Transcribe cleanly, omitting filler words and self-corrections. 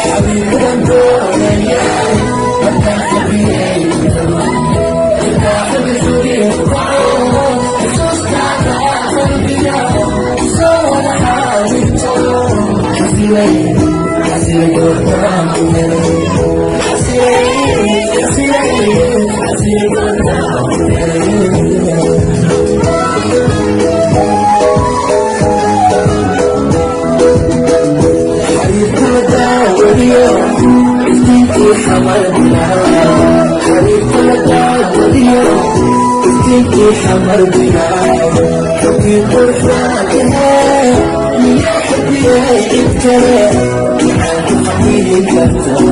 Xabiibadan doonayay markaan xabiyey, ilaahay xuriyo kaco, xusuustaada qalbiga soo wada xaadirto. Xasilay, xasilay goortaan ku helay. Xasilay, xasilay, xasilay goortaan ku helay. Xariirkula daawadiyo iftiinkii Xamar bilaa, xariirkula daawadiyo iftiinkii Xamar bilaa, xubkii quruxdaadahee miyaa xubiyey cid kale? Maxaa ku xaqiiri kartaa?